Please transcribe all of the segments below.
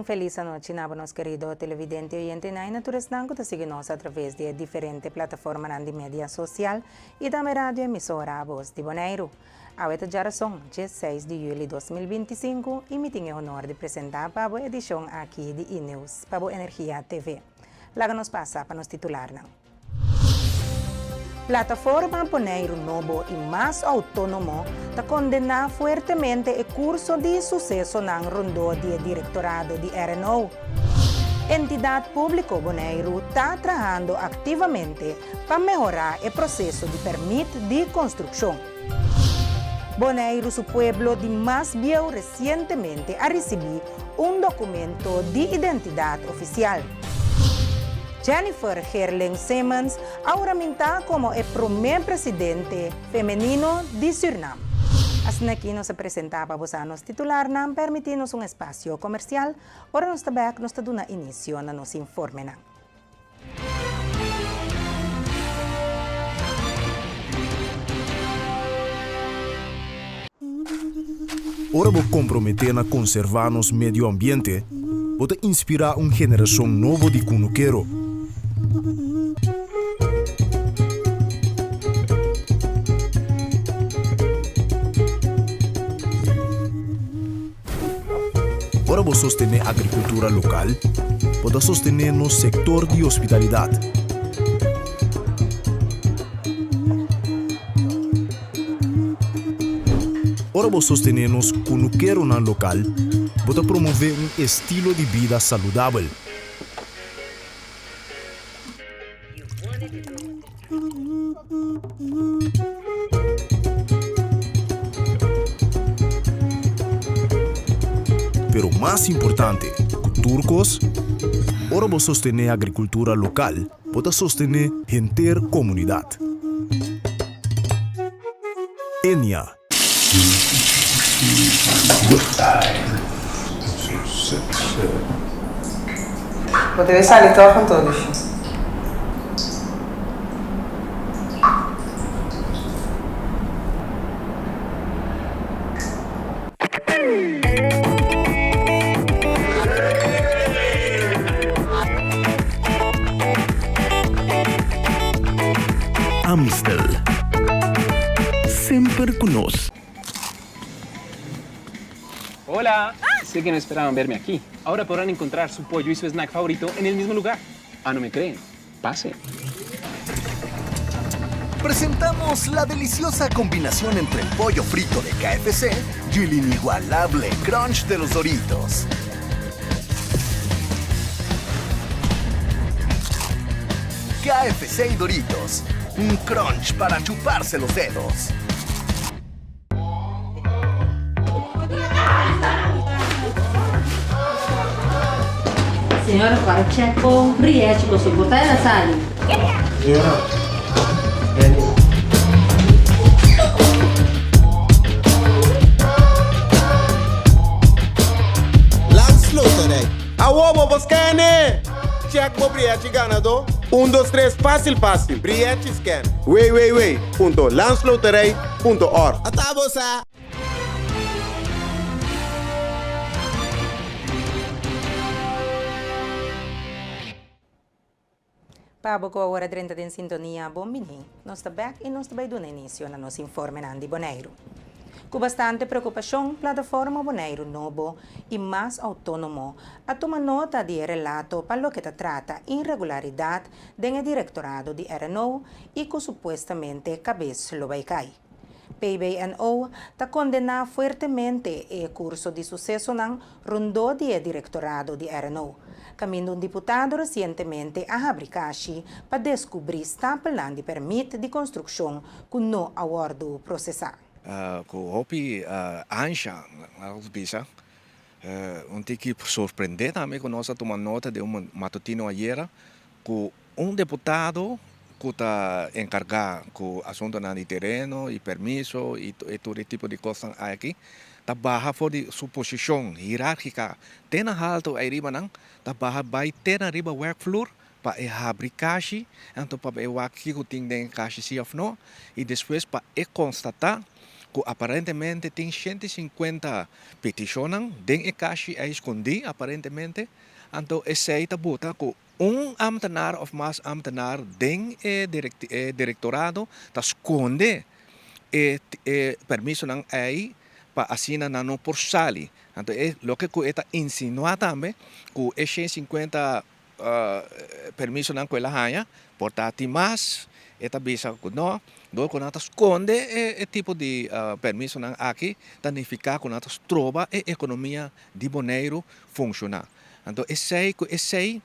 felis anochi na bo nos kerido televidente oyente na i na tur esnan ku ta sigui nos atraves di e diferente plataformanan di media sosial i tambe radio emisora Bos di Boneiru. Awe ta djarason, diesseis di juli 2025 i mi tin e honor di presentá pa bo edishon aki di E-News pa bo Energia TV. Laga nos pasa pa nos titularnan. Plataforma Boneiru Nobo i Mas Outónomo ta kondená fuertemente e kurso di susesonan rondó di e direktorado di RNO. Entidat Públiko Boneiru ta trahando aktivamente pa mehorá e proseso di pèrmit di konstrukshon. Boneiru su pueblo di mas bieu resientemente a risibí un dokumento di identidat ofisial. Jennifer Geerling Simmons a huramintá komo e promé presidente femenino di Sürnam. Asina aki nos a presentá pa bosa nos titularnan, permití nos un espasio komersial. Ora nos ta bèk nos ta duna inisio na nos informenan. Ora bo komprometé na konservá nos medio ambiente, bo ta inspirá un generashon nobo di kunukero. Ora bo sostené agrikultura lokal, bo ta sostené nos sektor di hospitalidat. Ora bo sostené nos kunukeronan lokal, bo ta promové un estilo di bida saludabel. Pero mas importante ku tur kos, ora bo sostené agrikultura lokal, bo ta sostené henter komunidat. Enia. Bo debe sali tòg anto, Lushi. Amstel. Semper cu nos. Hola! Sé que no esperaban verme aquí. Ahora podrán encontrar su pollo y su snack favorito en el mismo lugar. Ah, no me creen? Pasen. Presentamos la deliciosa combinación entre el pollo frito de KFC y el inigualable crunch de los Doritos. KFC y Doritos, un crunch para chuparse los dedos. Señora para check bo rièchi bo so por ta el a sali. Señora, Benny. Landsloterij. Awo bo por scan-e! Check bo brièchi ganadó. Un dos tres fásil fásil. Brièchi scan. www.landsloterij. Punto org. Ata bo sa! Pa bo ku awor a drenta den sintonia, bon bini. Nos ta bek i nos ta bai duna inisio na nos informenan di Boneiru. Ku bastante preokupashon, Plataforma Boneiru Nobo i Mas Outónomo a tuma nota di e relato pa loke ta trata inregularidat den e direktorado di RNO i ku supuestamente kabes lo bai kai. PBNO ta kondená fuertemente e kurso di susesonan rondó di e direktorado di RNO, kaminda un diputado resientemente a habri kashi pa deskubrí stapelnan di pèrmit di konstrukshon ku no a wòrdu prosesá. Ku hopi ansha, laga bisa, un tiki sorprendé tambe ku nos a tuma nota den un matutino ayera ku un deputado ku ta enkargá ku asuntunan di tereno i permiso i tur e tipo di kosnan aki ta baha for di su posishon hierárgika te na haltu ayribanan ta baha bai te na riba wèrkvloer pa e habri kashi anto pa e wak kiko tin den e kashi si òf no i despues pa e konstatá. ku aparentemente tin 150 petishonnan den e kashi ei skondí aparentemente, anto esei ta buta ku un ambtenaar òf mas ambtenaar den e direktorado ta skonde e e permisonan ei pa asina nan no por sali. Anto e loke ku e ta insinuá tambe ku e 150 permisonan ku el a haña por ta tin mas, e ta bisa ku no, dor ku nan ta skonde e tipo di permisonan aki ta nifiká ku nan ta stroba e ekonomia di Boneiru funshoná. Anto esei ku esei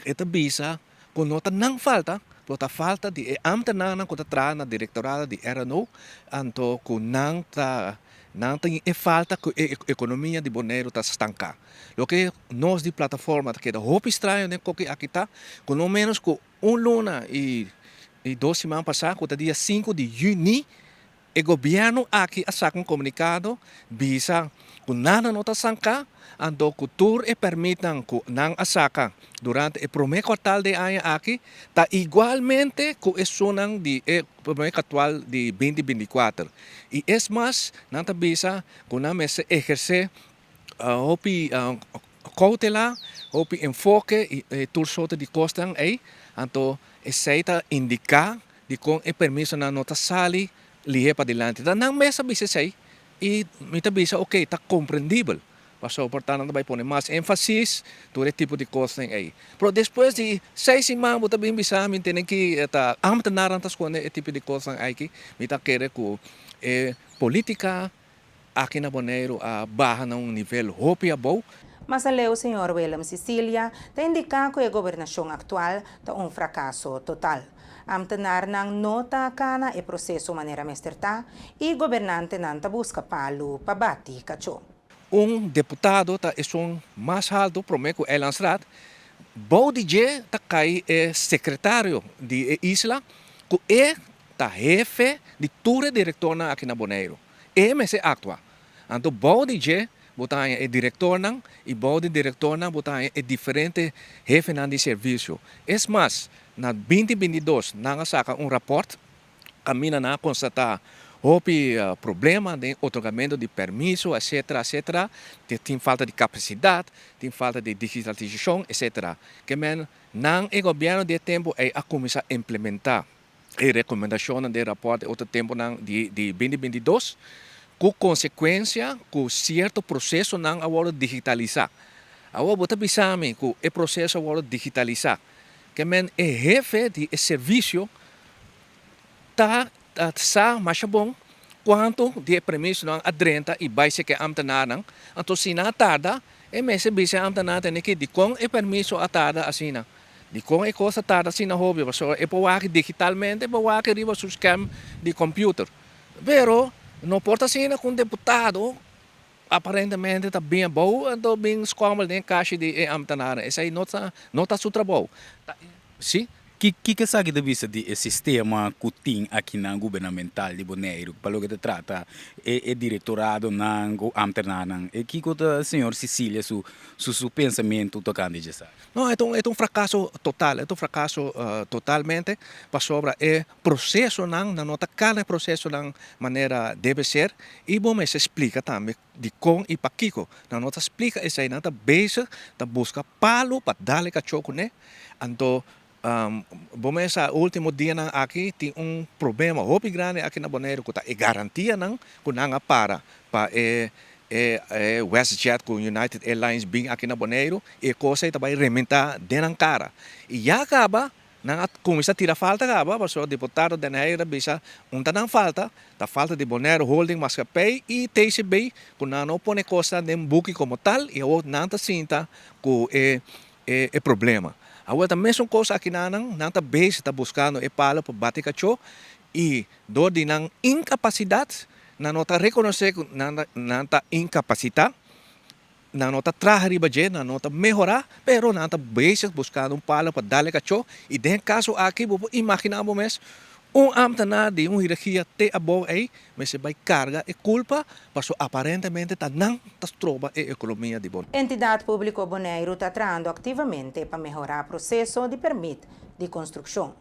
e ta bisa ku no ta nan falta, pero ta falta di e ámtenarnan ku ta traha na direktorado di RNO, anto ku nan ta nan tin e falta ku e ekonomia di Boneiru ta stanká. Loke nos di plataforma ta keda hopi straño den koki aki ta ku no ménos ku un luna i dos siman pasá ku ta dia sinku di yüni e gobièrnu aki a saka un komunikado bisa ku nada no ta sanká anto ku tur e pèrmitnan ku nan a saka durante e promé kuartal di e aña aki ta igualmente ku esunnan di e promé kuartal di binti 24 i es mas nan ta bisa ku nan mester ehersé Hopi koutela, hopi enfoke i tur sorto di kosnan ei, anto esei ta indiká dikon e permisonan no ta sali lihé padilanti. Ta nan mes a bisa esei i mi ta bisa oke, ta komprendibel, pasobra por ta nan ta bai pone mas énfasis tur e tipo di kosnan ei. Pero despues di seis siman bo ta bin bisa mi tene ki ta ámtenarnan ta skonde e tipo di kosnan aki, mi ta kere ku e polítika Aki na Boneiru a baha na un nivel hopi abou. Mas aleu señor Willem Cicilia ta indiká ku e gobernashon aktual ta un frakaso total. Ámtenarnan no ta kana e proseso manera mester ta i gobernantenan ta buska palu pa bati kachó. Un deputado ta esun mas haltu promé ku Eilandsraad, bou di dje ta kai e sekretario di e isla ku e ta hefe di tur e direktornan aki na Boneiru. E mester aktua. Anto bou di dje bo ta haña e direktornan i bou di direktornan bo ta haña e diferente hefenan di servisio. Es mas, na 2022 nan a saka un rapòrt kaminda nan a konstatá hopi problema den otorgamentu di permiso etcetera etcetera. Tin falta di kapasidat, tin falta di digitalisashon etcetera. Ke men nan e gobièrnu di e tempu ei a kuminsá implementá e rekomendashonnan den rapòrt e otro tempunan di di 2022, ku konsekuensia ku sierto prosesonan a wòrdu digitalisá. Awor bo ta bisa mi ku e proseso a wòrdu digitalisá, ke men e hefe di e servisio ta sa masha bon kuantu di e permisonan a drenta i bai seke ámtenarnan, anto si nan a tarda e mester bisa e ámtenar tene ki dikon e permiso a tarda asina. Dikon e kos a tarda asina hopi? Pasobra e por wak digitalmente, e por wak riba su skerm di computer. Pero no por ta asina ku un deputado aparentemente ta bin abou anto bin skommel den e kashi di e ambtenaren. Esei no ta no ta su trabou. Ta e. Sí. Kiko esaki ta bisa di e sistema ku tin akinan gubernamental di Boneiru pa loke ta trata e e direktoradonan ku ambtenarnan? E kiko ta señor Cecilia su su su pensamentu tokante dje esaki? No, e ta un, e ta un frakaso total, e ta un frakaso totalmente, pasobra e prosesonan, nan no ta kana e prosesonan manera debe ser, i bo mester splika tambe dikon i pakiko. Nan no ta splika esei, nan ta bezig ta buska palu pa dal e kachó kuné. Anto bo mes sa ultimo dianan aki tin un problema hopi grandi aki na Boneiru ku ta e garantianan ku nan a para pa e e WestJet ku United Airlines bin aki na Boneiru i e kos ei ta bai rementá den nan kara. I ya kaba nan a kuminsá tira falta kaba pasobra diputado Den Heyer a bisa un ta nan falta, ta falta di Bonaire Holding Maatschappij i TCB ku nan no pone kosnan den buki komo tal i awor nan ta sinta ku e e problema. Awor ta mesun kos aki nan nan ta bezig ta buskando e palo pa bati kachó i dor di nan inkapasidat Nan no ta rekonosé ku nan nan ta inkapasitá, nan no ta traha riba dje, nan no ta mehorá, pero nan ta bezig buskando un palo pa dal e kachó. I den e kaso aki bo por imaginá bo mes un ámtenar di un hierarkia te abou ei mester bai karga e kulpa pasobra aparentemente ta nan ta stroba e ekonomia di Boneiru. Entidat Públiko Boneiru ta trahando aktivamente pa mehorá proseso di pèrmit di konstrukshon.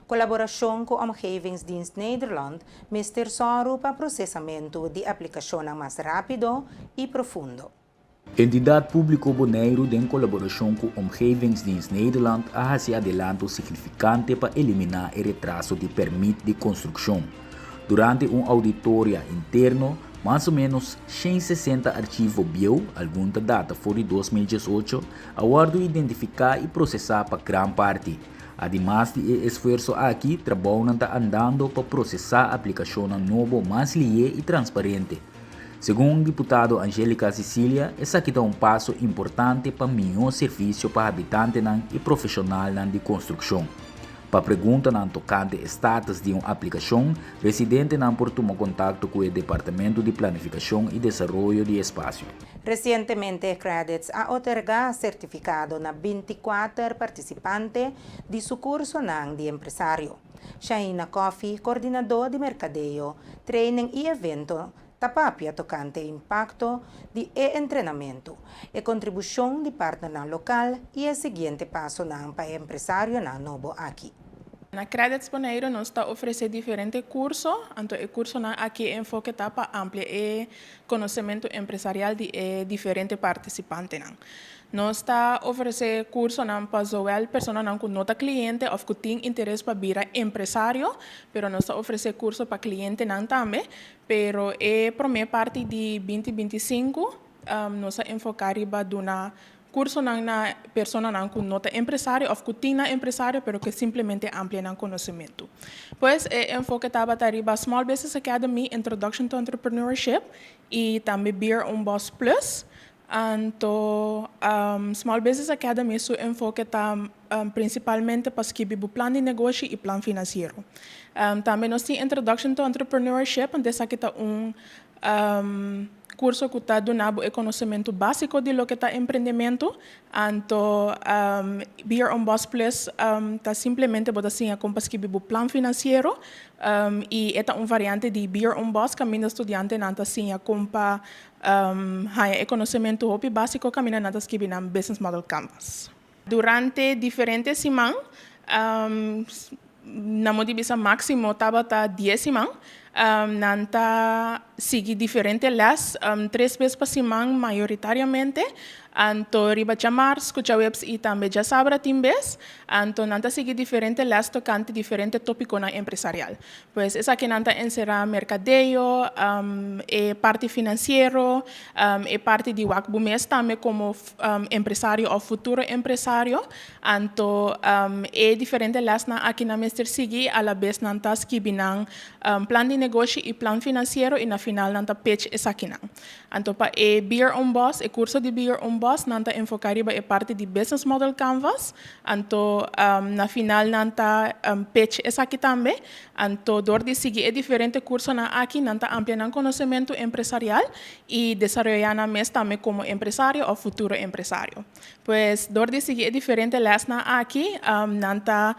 Kolaborashon ku Omgevingsdienst Nederland mester sòru pa prosesamentu di aplikashonnan mas rápido i profundo. Entidat Públiko Boneiru den kolaborashon ku Omgevingsdienst Nederland a hasi adelanto signifikante pa eliminá e retraso di pèrmit di konstrukshon. Durante un ouditoria interno, mas o ménos 160 archivo bieu, algun ta data for di 2018, a wòrdu identifiká i prosesá pa gran parti. Ademas di e esfuerso aki, trabounan ta andando pa prosesá aplikashonnan nobo mas lihé i transparente. Segun diputado Anjelica Cicilia, esaki ta un paso importante pa mihó servisio pa habitantenan i profeshonalnan di konstrukshon. Pa preguntanan tokante e status di un aplikashon, residentenan por tuma kontakto ku e Departamento di Planifikashon i Desaroyo di Espasio. Resientemente Qredits a otorgá sertifikado na 24 partisipante di su kursonan di empresario. Shaina Coffie, koordinadó di merkadeo, training i evento, ta papia tokante impakto di e entrenamentu, e kontribushon di partnernan lokal i e siguiente pasonan pa e empresarionan nobo aki. Na Qredits Boneiru nos ta ofresé diferente kurso, anto e kursonan aki e enfoke ta pa amplia e konosementu empresarial di e diferente partisipantenan. Nos ta ofresé kursonan pa zowel personanan ku no ta kliente òf ku tin interes pa bira empresario, pero nos ta ofresé kurso pa klientenan tambe. Pero e promé parti di 2025 nos a enfoká riba duna kursonan na personanan ku no ta empresario òf ku tin nan empresario pero ke simplemente amplia nan konosementu. Pues e enfoke tabata riba Small Business Academy, Introduction to Entrepreneurship i tambe Be Your Own Boss Plus. Anto Small Business Academy su enfoke ta prinsipalmente pa skibi bo plan di negoshi i plan finansiero. Tambe nos tin Introduction to Entrepreneurship, anto esaki ta un kurso ku ta duna bo e konosementu básiko di loke ta emprendementu. Anto Be Your Own Boss Plus ta simplemente bo ta siña kon pa skibi bo plan finansiero i e ta un variante di Be Your Own Boss kaminda studiantenan ta siña kon pa haña e konosementu hopi básiko kaminda nan ta skibi nan Business Model Canvas. Durante diferente siman, na mo di bisa máksimo tabata 10 siman, nan ta sigui diferente lès, tres bes pa siman mayoritariamente, anto riba djamars ku djaweps i tambe djasabra tin bes, anto nan ta sigui diferente lès tokante diferente tópikonan empresarial. Pues esakinan ta enserá merkadeo, e parti finansiero, e parti di wak bo mes tambe komo empresario òf futuro empresario. Anto e diferente lèsnan aki nan mester sigui, alabes nan ta skibi nan plan di negoshi i plan finansiero i na final nan ta pitch esakinan. Anto pa e Be Your Own Boss, e kurso di Be Your Own Boss, nan ta enfoká riba e parti di Business Model Canvas. Anto na final nan ta pitch esaki tambe. Anto dor di sigui e diferente kursonan aki nan ta amplia nan konosementu empresarial i desaroyá nan mes tambe komo empresario òf futuro empresario. Pues dor di sigui e diferente lèsnan aki nan ta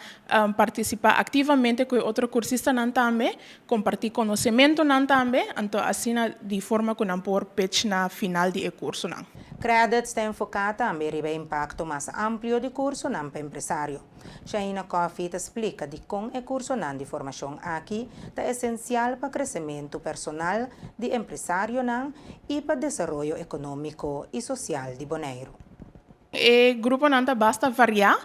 partisipá aktivamente ku e otro kursistanan tambe, kompartí konosementunan tambe, anto asina di forma ku nan por pitch na final di e kursonan. Qredits ta enfoká tambe riba e impakto mas amplio di kursonan pa empresario. Shaina Coffie ta splika dikon e kursonan di formashon aki ta esensial pa kresementu personal di empresarionan i pa desaroyo ekonómiko i sosial di Boneiru. E gruponan ta basta variá.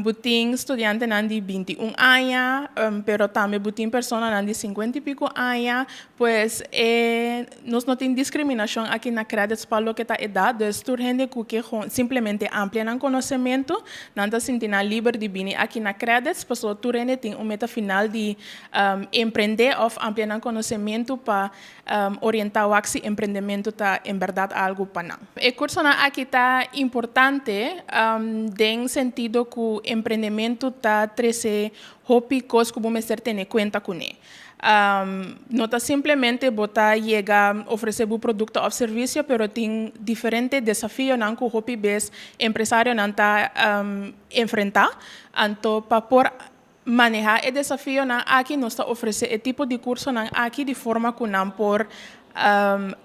Bo tin studiantenan di 21 aña, pero tambe bo tin personanan di 50 i piku aña. Pues e nos no tin diskriminashon aki na Qredits pa loke ta edat, dus tur hende ku ke simplemente amplia nan konosementu, nan ta sinti nan liber di bini aki na Qredits, pasobra tur hende tin un meta final di emprendé òf amplia nan konosementu pa orientá wak si emprendementu ta en bèrdat algu pa nan. E kursonan aki ta importante den sentido ku emprendementu ta trese hopi kos ku bo mester tene kuenta kuné. No ta simplemente bo ta yega ofresé bo produkto òf servisio, pero tin diferente desafionan ku hopi bes empresarionan ta enfrentá. Anto pa por manehá e desafionan aki nos ta ofresé e tipo di kursonan aki di forma ku nan por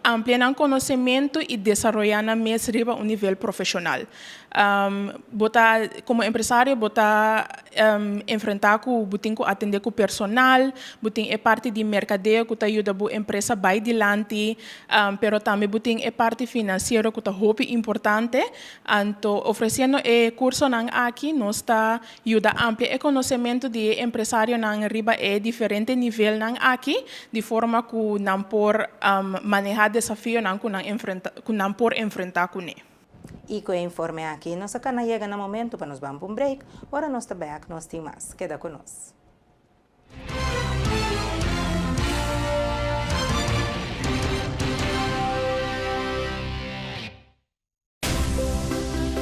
amplia nan konosementu i desaroyá nan mes riba un nivel profeshonal. Bo ta, komo empresario bo ta. enfrentá ku bo tin ku atendé ku personal, bo tin e parti di merkadeo ku ta yuda bo empresa bai dilanti, pero tambe bo tin e parti finansiero ku ta hopi importante. Anto ofresiendo e kursonan aki nos ta yuda amplia e konosementu di e empresarionan riba e diferente nivelnan aki di forma ku nan por manehá desafionan ku nan enfrentá ku nan por enfrentá kuné. I ku e informe aki nos a kana yega na momentu pa nos ban pa un break, ora nos ta bek nos tin mas. Keda ku nos.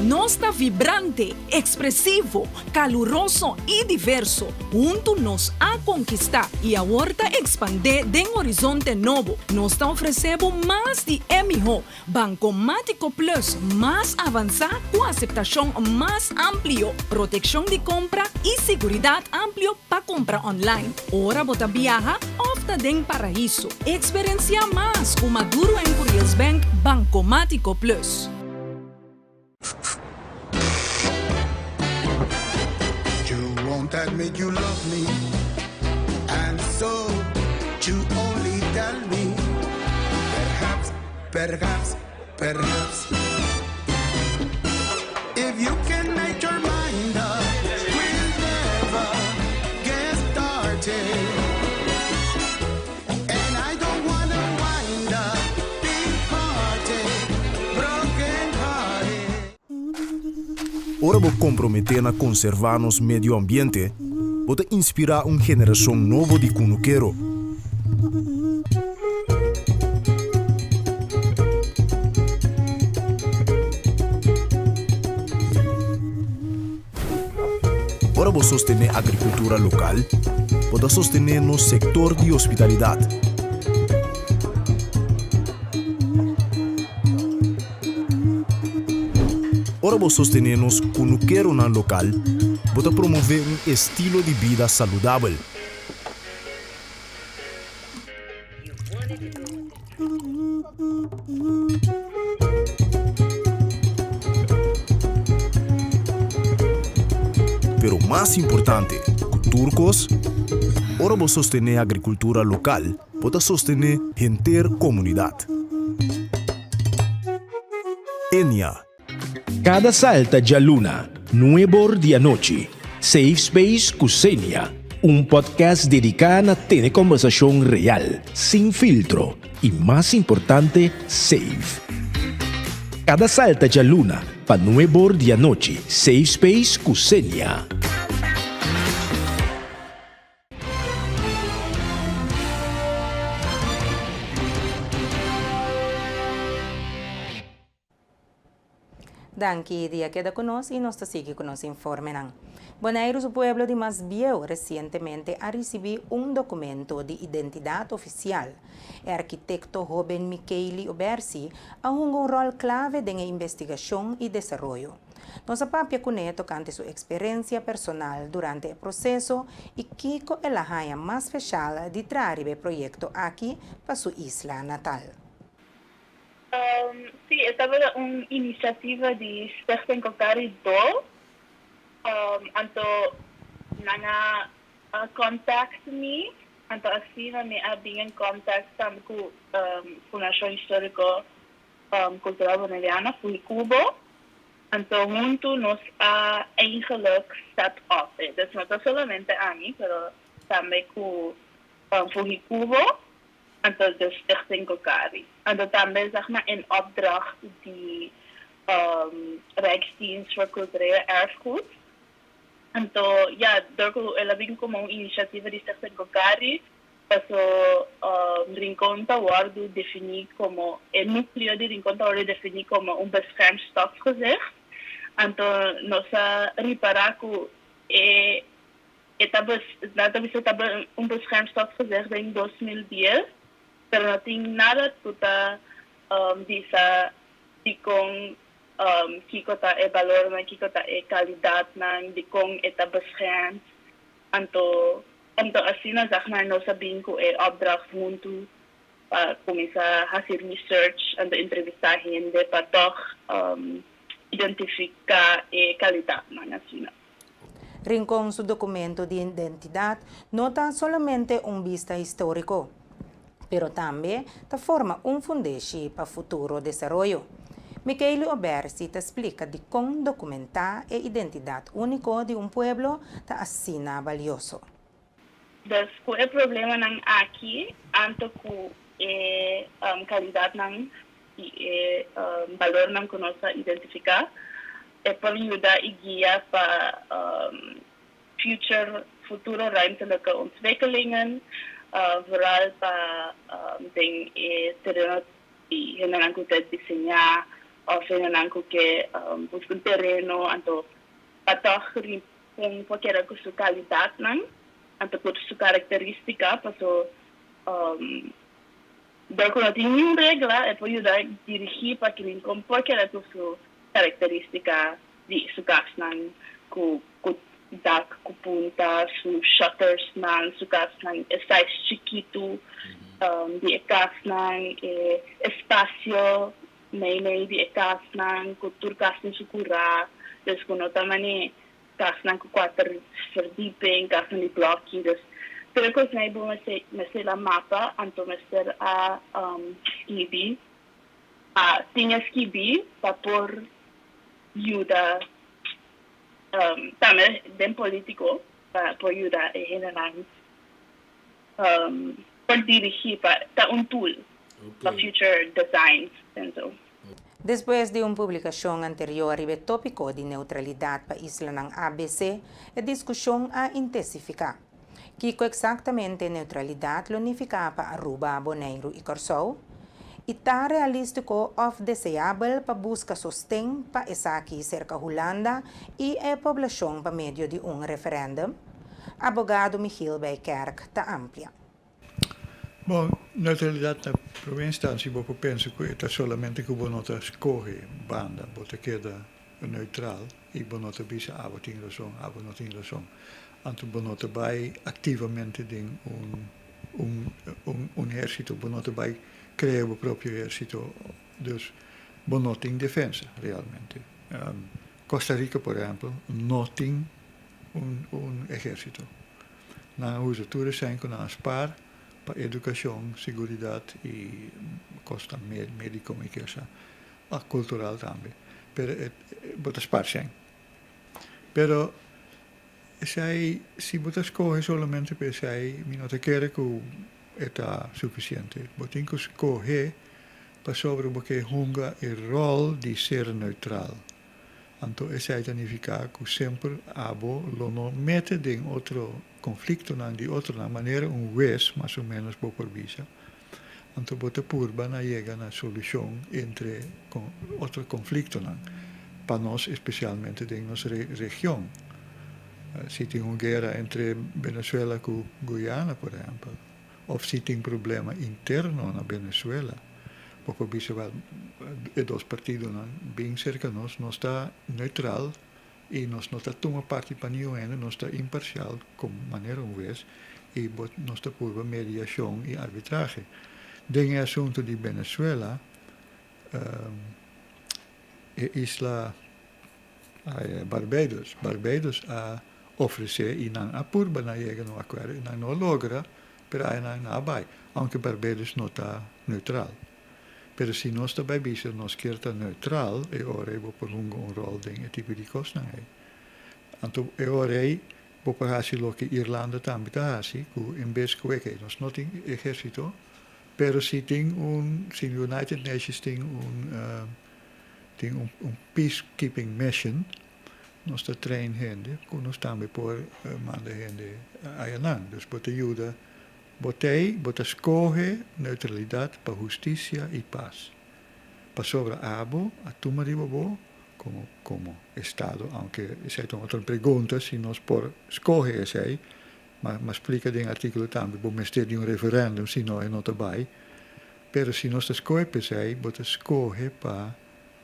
Nos ta vibrante, ekspresivo, kaluroso i diverso. Huntu nos a konkistá i awor ta ekspandé den horizonte nobo. Nos ta ofresé bo mas di e mihó. Bankomátiko Plus mas avansá ku aseptashon mas amplio, protekshon di kompra i siguridat amplio pa kumpra online, ora bo ta biaha òf ta den paraiso. Eksperensiá mas ku Maduro en Curiels Bank Bankomátiko Plus. You won't admit you love me And so you only tell me Perhaps, perhaps, perhaps If you can make your mind up We'll never get started And I don't wanna wind up departed Broken hearted Ora bo komprometé na konservá nos medio ambiente, bo ta inspirá un generashon nobo di kunukero. Ora bo sostené agrikultura lokal, bo ta sostené nos sektor di hospitalidat. Ora bo sostené nos kunukeronan lokal, bo ta promové un estilo di bida saludabel. Pero mas importante ku tur kos, ora bo sostené agrikultura lokal, bo ta sostené henter komunidat. Enia. Kada salta djaluna, nuebor di anochi, Safe Space ku Xenia, un podcast dediká na tene kòmbersashon real, sin filtro i mas importante, safe. Kada salta djaluna pa nuebor di anochi, Safe Space ku Xenia. Danki di a keda ku nos i nos ta sigui ku nos informenan. Boneiru su pueblo di mas bieu resientemente a risibí un dokumento di identidat ofisial. E arkitekto hóben Mikeili Obersi a hunga un ròl klave den e investigashon i desaroyo. Nos a papia kuné tokante su eksperensia personal durante e proseso i kiko el a haña mas speshal di traha riba e proyekto aki pa su isla natal. Sí, e tabata un inisiativa di Stichting Cocari dos. Anto nan a contact mi, anto asina mi a bin en contact tambe cu Fundacion Historico Cultural Boneriano, Fuhikubo. Anto huntu nos a eigenlijk set up e. Dus no ta solamente ami, pero tambe cu Fuhikubo. Anto de Stichting Cocari. Anto tambe zeg maar in opdracht di Rijksdienst voor Cultureel Erfgoed. Anto ya, dor ku el a bin komo un inisiativa di Stichting Cocari, paso Rincon ta wòrdu definí komo, e núkleo di Rincon ta wòrdu definí komo un beschermd stadsgezicht. Anto nos a ripará ku e E ta bes, nan ta bisa ta un beschermd stadsgezicht den 2010, pero no tin nada ku ta bisa dikon kiko ta e balornan, kiko ta e kalidatnan, dikon e ta beschermd. Anto, anto asina zeg maar nos a bin ku e opdracht huntu pa kuminsá hasi research, anto entrevistá hende pa tòg identifiká e kalidatnan asina. Rincon su dokumento di identidat no ta solamente un bista históriko, pero tambe ta forma un fundeshi pa futuro desaroyo. Michaeli Obersi ta splika dikon dokumentá e identidat úniko di un pueblo ta asina balioso. Dus ku e problemanan aki anto ku e kalidatnan i e balornan ku nos a identifiká, e por yuda i guia pa future futuro ruimtelijke ontwikkelingen, vooral pa den e tereno di hendenan ku ta diseñá òf hendenan ku ke buska un tereno anto pa tòg Kon por keda ku su kalidatnan, anto ku su karakterístika, paso dor ku no tin niun regla e por yuda dirigí pa ki Rincon por keda ku su karakterístika di su kasnan ku ku dak ku punta, su shuttersnan, su kasnan e size chikitu di e kasnan, e espasio Meimei di e kasnan ku tur kas tin su kurá, dus ku no ta manera kasnan ku kuater verdieping, kasnan di blòki. Dus tur e kosnan ei bo mester mester a mapa, anto mester a skibi, a tin e skibi pa por yuda tambe den polítiko pa por yuda e hendenan por dirigí pa ta un tool pa future designs en zo. Despues di un publikashon anterior riba e tópiko di neutralidat pa islanan ABC, e diskushon a intesifiká. Kiko eksaktamente neutralidat lo nifiká pa Aruba, Boneiru i Kòrsou? I ta realístiko òf deseabel pa buska sosten pa esaki serka Hulanda i e poblashon pa medio di un referèndum? Abogado Michiel Bijkerk ta amplia. Bon, neutralidat na prome instansia bo por pensa ku e ta solamente ku bo no ta skohe banda, bo ta keda neutral i bo no ta bisa abo tin rason, abo no tin rason. Anto bo no ta bai aktivamente den un un un ehérsito, bo no ta bai krea bo propio ehérsito, dus bo no tin defensa realmente. Costa Rica por ehempel no tin un un ehérsito. Nan a usa tur e sèn ku nan a spar pa edukashon, siguridat i kosnan médiko mi kier sa, a kultural tambe. Pero e bo ta spar sèn. Pero esei si bo ta skohe solamente pa esei mi no ta kere ku e ta sufisiente. Bo tin ku skohe pasobra bo ke hunga e ròl di ser neutral. Anto esei ta nifiká ku semper abo lo no mete den otro konfliktonan di otronan, manera un wes mas o ménos bo por bisa. Anto bo ta purba na yega na solushon entre otro konfliktonan, pa nos espesialmente den nos region. Si tin un guera entre Venezuela ku Guyana, por ehèmpel, òf si tin problema interno na Venezuela, Bo por bisa wel e dos partidonan bin serka nos, nos ta neutral i nos no ta tuma parti pa niun hende, nos ta imparsial komo manera un wes i bo nos ta purba mediashon i arbitrahe. Den e asuntu di Venezuela e isla Barbados, Barbados a ofresé i nan a purba na yega na un akuerdo i nan no a logra Pero aynan nan a bai, aunke Barbados no ta neutral. Pero si nos ta bai bisa nos kier ta neutral, e ora ei bo por hunga un rol den e tipo di kosnan ei. Anto e ora ei bo por hasi loke Irlanda tambe ta hasi, ku en bes ku eke nos no tin ehersito, pero si tin un, si United Nations tin un tin un peacekeeping mission, Nos ta train hende ku nos tambe por manda hende ayanan. Dus bo ta yuda bo t'ei, bo ta skohe neutralidat pa hustisia i pas. Pasobra abo a tuma riba bo komo komo estado, aunke esei ta un otro pregunta si nos por skohe esei, ma ma splika den artíkulo tambe bo mester di un referèndum si no e no ta bai. Pero si nos ta skohe p'esei, bo ta skohe pa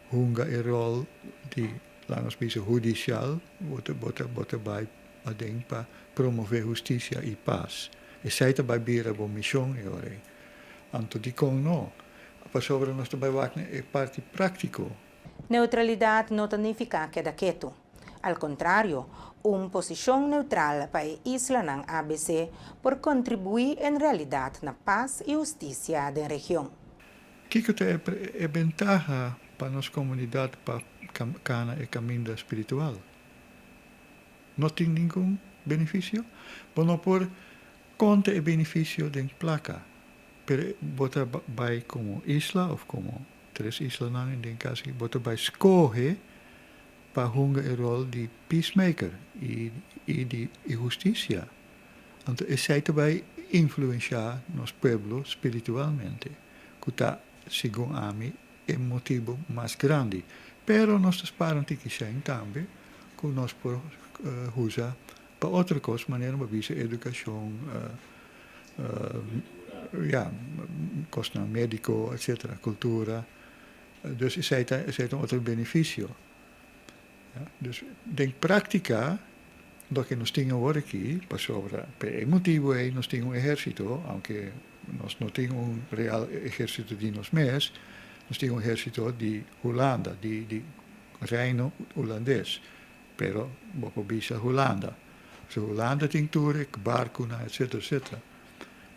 hunga e ròl di, laga nos bisa, hudisial, bo ta bo ta bo ta bai aden pa promové hustisia i pas. Esei ta bai bira bo mishon e ora ei. Anto dikon no? Pasobra nos ta bai wak na e parti práktiko. Neutralidat no ta nifiká keda ketu. Al kontrario, un posishon neutral pa e islanan ABC por kontribuí en realidat na pas i hustisia den region. Kiko ta e bentaha pa nos komunidat pa kana e kaminda spiritual? No tin ningun benefisio. Bo no por konta e benefisio den plaka, pero bo ta bai komo isla òf komo tres islanan den kas aki, bo ta bai skohe pa hunga e ròl di peacemaker i di hustisia. Anto esei ta bai influenshá nos pueblo spiritualmente, ku ta, segun ami, e motibu mas grandi. Pero nos ta spara un tiki shen tambe ku nos por usa pa otro kos, manera bo bisa edukashon, ya, kosnan médiko, etsetera, kultura. Dus esei ta esei ta un otro benefisio. Dus den práktika loke nos tin awor aki, pasobra pa e motibu ei nos tin un ehérsito, aunke nos no tin un real ehérsito di nos mes, nos tin un ehérsito di Hulanda, di di Reino Hulandes, pero bo por bisa Hulanda. So Hulanda tin tur e barkunan etsetera etsetera.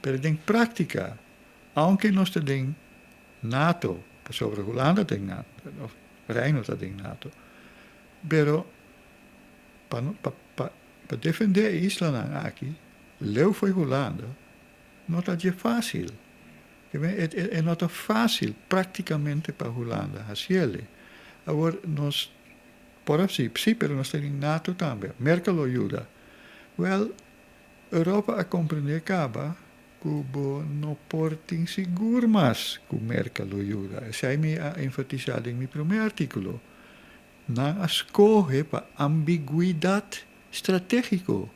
Pero den práktika, aunke nos ta den Nato, pasobra Hulanda ta den Nato, of Reino ta den Nato, pero pa pa pa pa defendé e islanan aki leu fo'i Hulanda no ta dje fásil. E e no ta fásil práktikamente pa Hulanda hasiel. Awor nos por hasi, sí, pero nos ta den Nato tambe. Merka lo yuda. Wèl, Europa a komprendé kaba Ku bo no por tin sigur mas ku Merka lo yuda. Esei mi a enfatisá den mi promé artíkulo. Nan a skohe pa ambiguidat stratégiko.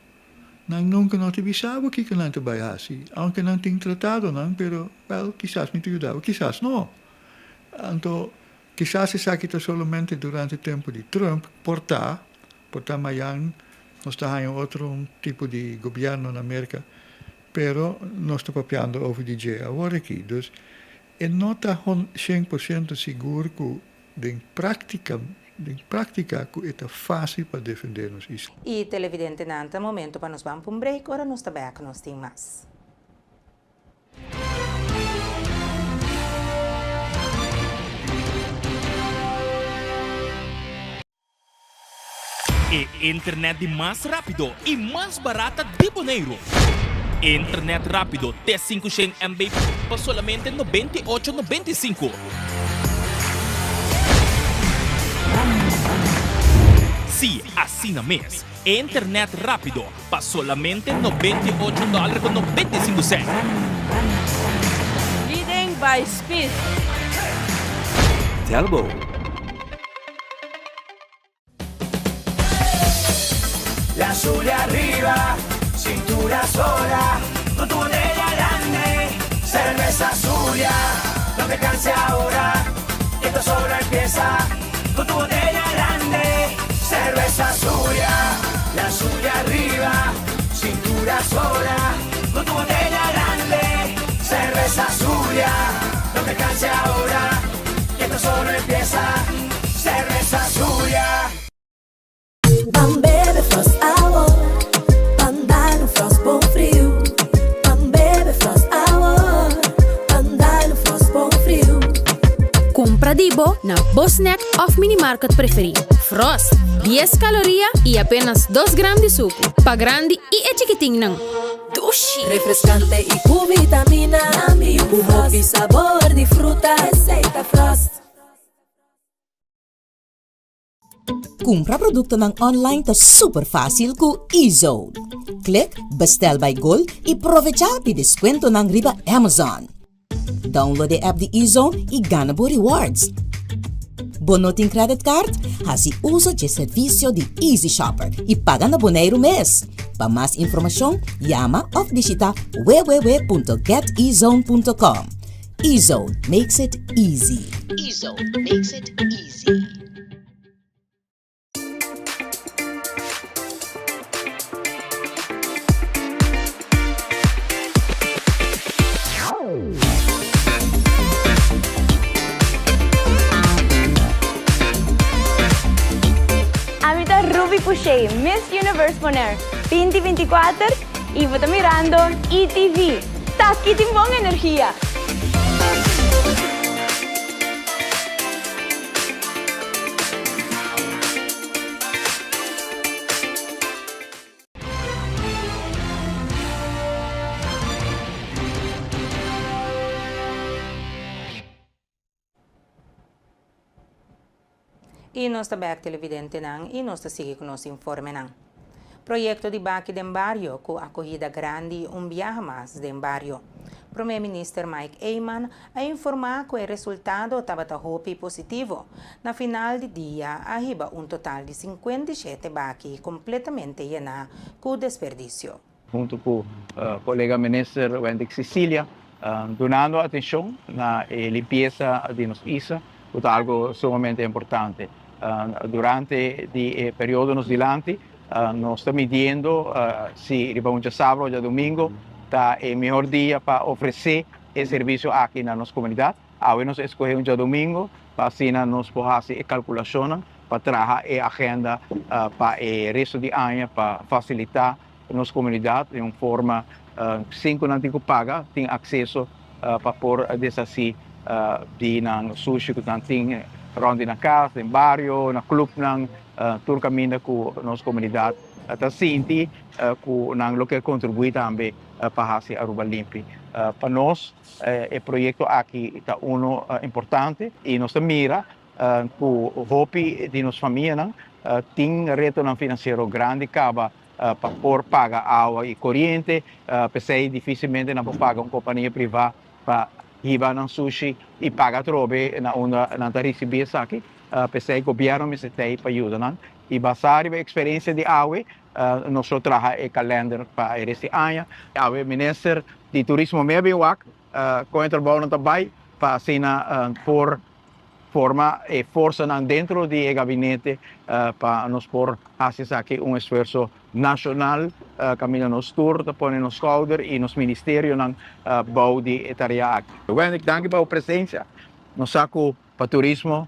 Nan nunka no ta bisa bo kiko nan ta bai hasi, aunke nan tin tratadonan, pero, wèl, kisas mi ta yuda bo, kisas no. Anto, kisas esaki ta solamente durante tempu di Trump, por ta, por ta mayan nos ta haña otro tipo di gobièrnu na Merka. Pero nos ta papiando over di dje awor aki. Dus e no ta 100% sigur ku den práktika, den práktika ku e ta fásil pa defendé nos isla. I televidentenan ta momento pa nos ban pa un break ora nos ta bek nos tin mas. E internet di mas rápido i mas barata di Boneiru. Internet rápido te 500 MB pa solamente 98 95. Sí, asina mes. Internet rápido pa solamente 98 dòler ku 95 sènt. Leading by speed. Telbo. La Zulia arriba, cintura sola, con tu botella grande, cerveza Zulia, no te canses ahora, que esto solo empieza, con tu botella grande, cerveza Zulia, la Zulia arriba, cintura sola, con tu botella grande, cerveza Zulia, no te canses ahora, que esto solo empieza, cerveza Zulia. Ban bebe Frost awor, ban dal un Frost bon friu. Ban bebe Frost awor, ban dal un Frost bon friu. Kumpra di bo na bo snack òf minimarket preferí. Frost, dies kaloria i apenas dos gram di suku. Pa grandi i e chikitinnan. Dushi! Refrescante y cu vitamina. Cu hopi sabor di fruta. Esey ta Frost. Kumpra produktonan online ta super fásil ku eZone. Klik Bestel by Gol i provechá di deskuentonan riba Amazon. Download e app di eZone i gana bo rewards. Bo no tin credit card? Hasi uso dje servisio di Easy Shopper i paga na Boneiru mes. Pa mas informashon, yama òf bishita www.getezone.com. eZone makes it easy. eZone makes it easy. Ami ta Ruby. aka Miss Universe Bonaire 2024 i bo ta mirando ETV. Taki tin bon energia! I nos ta bek televidentenan i nos ta sigui ku nos informenan. Proyekto di Baki den Bario ku akohida grandi un biaha mas den bario. Prome Minister Mike Eman a informá ku e resultado tabata hopi positivo. Na final di dia a hiba un total di 57 baki kompletamente yená ku desperdisio. Hunto cu colega Minister Wendick Cecilia, dunando atencion na e limpieza di nos isla, cu ta algo sumamente importante. Durante di e periodo nos dilanti, nos ta midiendo si riba un djasabra o djadomingo ta e mihor dia pa ofrece e servicio aki na nos comunidad. Awe nos a escoge un djadomingo pa asina nos por haci e calculacionnan pa traha e agenda pa e resto di aña pa facilita nos comunidad den un forma sin cu nan tin cu paga, tin acceso pa por deshaci di nan sushi cu nan tin rond di nan cas, den bario, na clubnan, tur caminda cu nos comunidad ta sinti cu nan lo kier contribui tambe pa haci Aruba limpi. Pa nos e proyecto aki ta uno importante y nos ta mira Ku hopi di nos famianan tin retonan finansiero grandi kaba pa por paga awa i koriente, p'esei difisilmente nan por paga un kompania privá pa hiba nan sushi i paga atrobe na unda nan ta risibí esaki. P'esei gobièrnu mester t'ei pa yuda nan. I basá riba e eksperensia di awe nos lo traha e kalènder pa e rest di aña. Awe minister di turismo mei a bin wak kon e trabounan ta bai pa asina por Forma e forsanan dentro di e gabinete pa nos por haci esaki un esfuerso nacional caminda nos tur ta pone nos schouder y nos ministerionan bou di e tarea aki. Wendy, danki pa bo presencia. Nos sa cu pa turismo,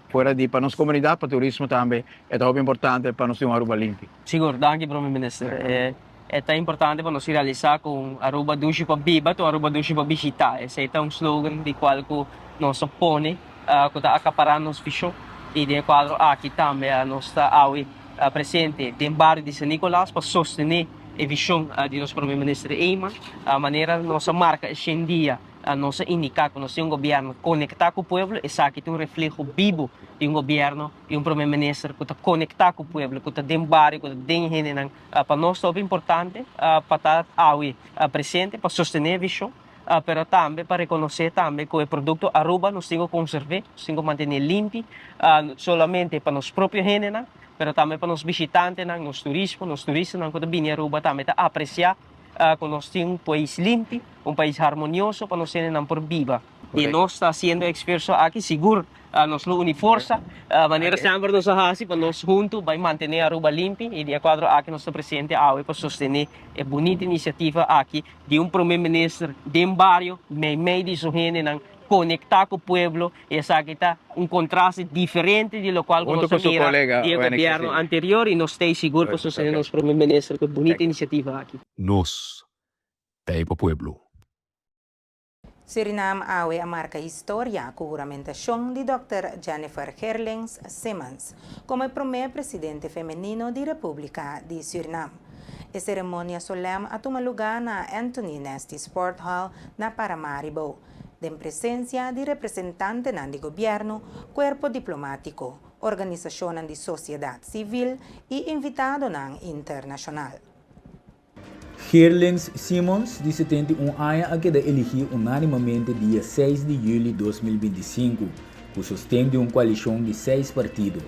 fuera di pa nos comunidad, pa turismo tambe e ta hopi importante pa nos tin un Aruba limpi. Sigur, danki Prome Minister. E ta importante pa nos realisa cu Aruba dushi pa biba ta un Aruba dushi pa bishita. Esey ta un slogan di cual cu nos a pone cu ta acapara nos vision y den e cuadro aki tambe nos ta awe presente den bario di San Nicolas pa sostene e vision di nos Prome Minister Eman. Manera nos a marca e shen dia nos a indica cu nos tin un gobierno conecta cu pueblo, esaki ta un refleho bibo di un gobierno y un Prome Minister cu ta conecta cu pueblo, cu ta den bario, cu ta den hendenan. Pa nos ta hopi importante pa ta awe presente pa sostené e vishon, pero tambe pa rekonosé tambe ku e produkto Aruba nos tin ku konserv'é, nos tin ku mantené limpi, solamente pa nos propio hendenan, pero tambe pa nos bishitantenan, nos turismo, nos turistanan ku ta bini Aruba tambe ta apresiá ku nos tin un pais limpi, un pais harmonioso pa nos hendenan por biba. I nos ta hasiendo e esfuerso aki, sigur nos lo uni forsa, manera semper nos a hasi pa nos huntu bai mantené Aruba limpi i di e kuadro aki nos ta presente awe pa sostené e bunita inisiativa aki di un Prome Minister den bario, meimei di su hendenan, konektá ku pueblo i esaki ta un kontraste diferente di lokual ku nos a mira di e gobièrnu anterior i nos ta sigur pa sostené nos Prome Minister ku e bunita inisiativa aki. Nos ta e pa pueblo. Surinam awe a marka historia ku huramentashon di dòkter Jennifer Gerlings Simmons komo e promé presidente femenino di Repúblika di Surinam. E seremonia solèm a tuma lugá na Anthony Nesty Sport Hall na Paramaribo, den presensia di representantenan di gobièrnu, kuerpo diplomátiko, organisashonnan di sosiedat sivil i invitadonan internashonal. Gerlings Simons, di 71 aña a keda eligí unánimamente dia seis di yüli 2025, ku sosten di un koalishon di seis partido.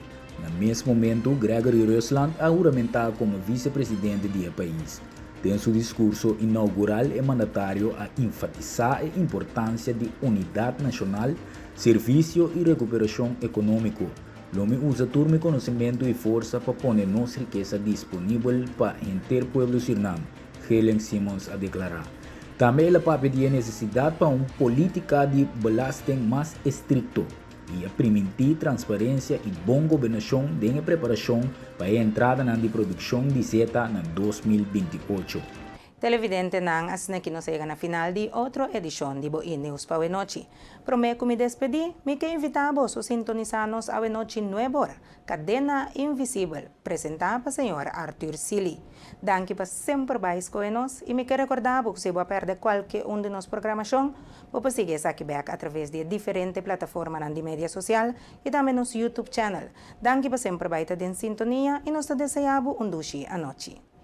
Na mes momentu, Gregory Rusland a huramentá komo visepresidente di e pais. Den su diskurso inougural e mandatario a enfatisá e importansia di unidat nashonal, servisio i rekuperashon ekonómiko. Lo mi usa tur mi konosementu i forsa pa pone nos rikesa disponibel pa henter pueblo Sürnam, Helen Simons a deklará. Tambe el a papia di e nesesidat pa un polítika di belasting mas estrikto. i a primintí transparensia i bon gobernashon den e preparashon pa e entradanan di produkshon di zeta na 2028. Televidentenan, asina ki nos a yega na final di otro edishon di bo E-Nieuws pa awenochi. Promé ku mi despedí, mi ke invitá boso sintonisá nos awenochi nueb'or, Kadena Invisibel, presentá pa señor Arthur Sealy. Danki pa semper bai skohe nos i mi ke rekordá bo ku si bo a pèrdè kualke un di nos programashon, bo por sigui esaki bèk atraves di e diferente plataformanan di media sosial i tambe nos YouTube channel. Danki pa semper bai ta den sintonia i nos ta deseá bo un dushi anochi.